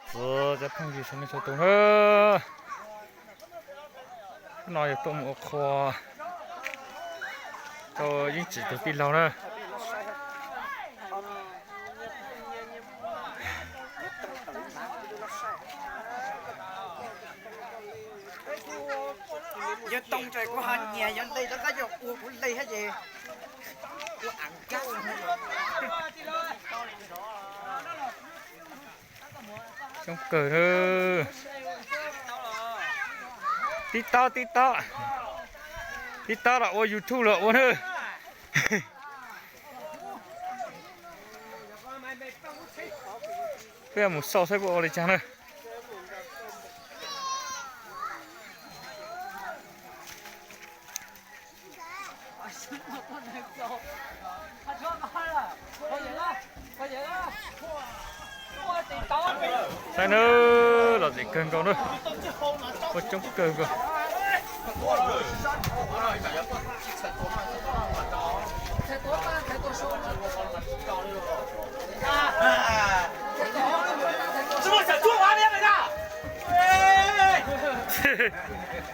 Txog cov phooj ywg sawv daws sawv daws na, hnub no yog tuaj mus ua qhua rau Yeej Tsim tus tij laug na. Yog too ces kuv ho nyiag yog nte rov qab yog ua kuv le hab ces ua am kab. Coob kawg na. Tib tob tib tob, tib tob los ua YouTube los ua na. Peb mus xauj saib puas ua li cas na. Saib na, lom zem kawg nkaus na, ua coob kawg nkaus.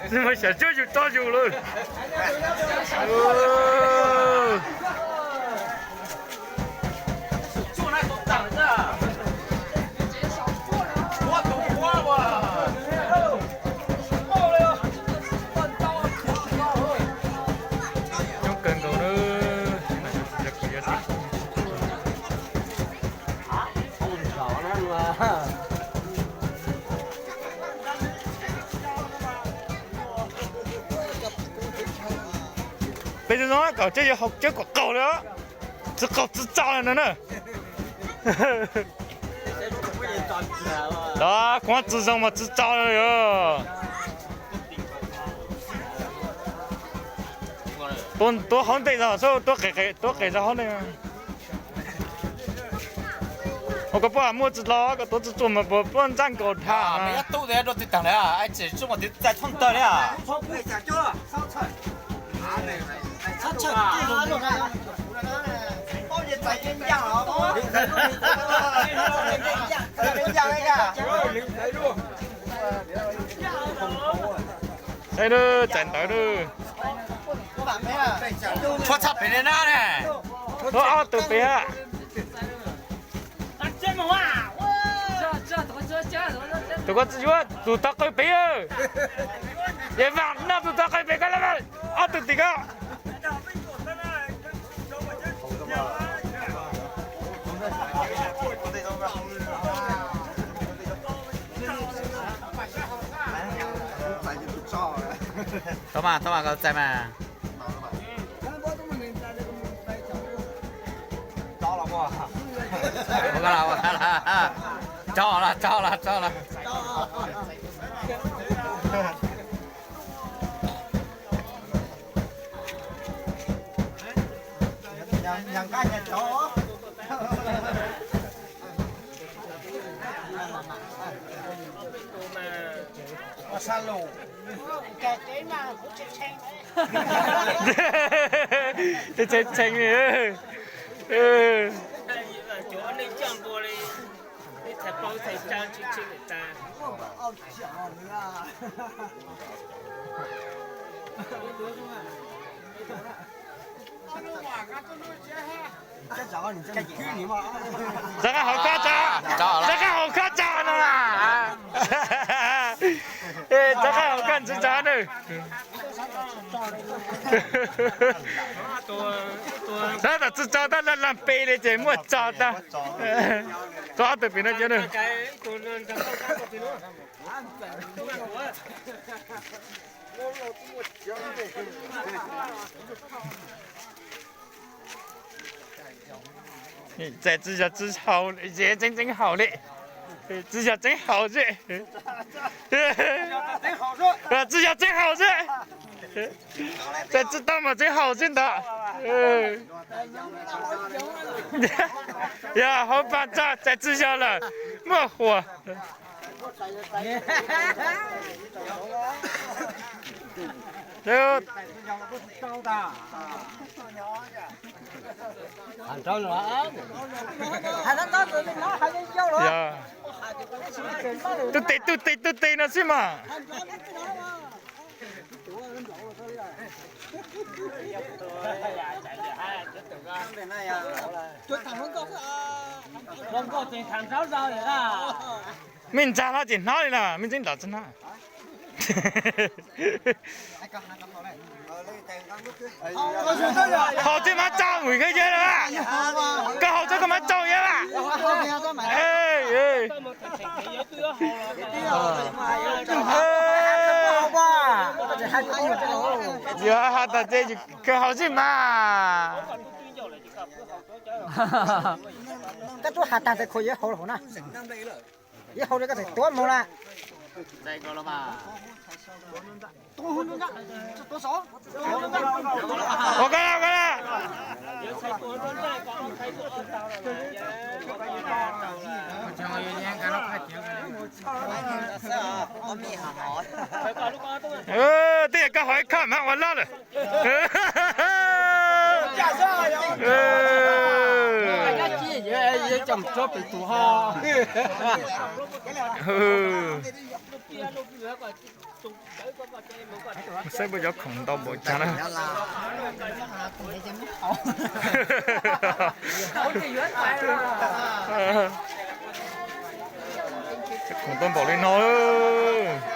Tsis muaj xyam cuab yus tso yus lawm. Coob kawg nkaus na. Peb zoo zoo kom cov yuav haus cawb kom qaug li, tsis qaug tsis tso li no na. Kuv tsis zoo mas tsis tso li os. Tuav hauv ntej os, tuav qes zog hauv ntej. Ua koj puab muaj tsis los, koj tuav tsis tsuag mas puab ntsaj nkaus dhau. Txais ntawv na. Tshuav tshaj pem li na ne. Tshuav ob tug pem hab. Tus ko tsis yuav tus tau qw pem. Ces vam no tus tau qw pem ko, ob tug tim ko. Tau mas, tau mas, koj txais mas. Tso los, tso los, tso los. Tshee tshee li. Rov qab hauv koj tso, rov qab hauv koj tso no. Rov qab hauv koj ntxiv tso na. Tab tom tsis tso tab laj laj pe li ces muaj tso tag. Tso ob tug pem no cov na. Txais tsis yog tsis haum, tseem tseem haum li. Tsis yog tseem haum xwb. Tsis yog tseem haum xwb. Txais tsis tau mas tseem haum xwb ntag. Yog hauv pag tso, txais tsis yog lawm, muaj huas. Tub tes tub tes tub tes no xwb mas. Me ntxag hlo tsis hnov li na, me ntxeeb nrov tsis hnov. Haus tsis mas tsau mus koj yawg lawm. Koj haus tsis koj mas tsau yawg lawm. Yog has tas ces koj haus tsis mas. Koj twb has tag tes khuv yuav haus lawm na. Yuav haus li koj txawm tuav mus na. Ua koj, ua koj. Twb yog koj haus ib khab mas ua loj lawm. Saib puas cov khoom ntau npaum cas na. Cov khoom ntau npaum li no lawm.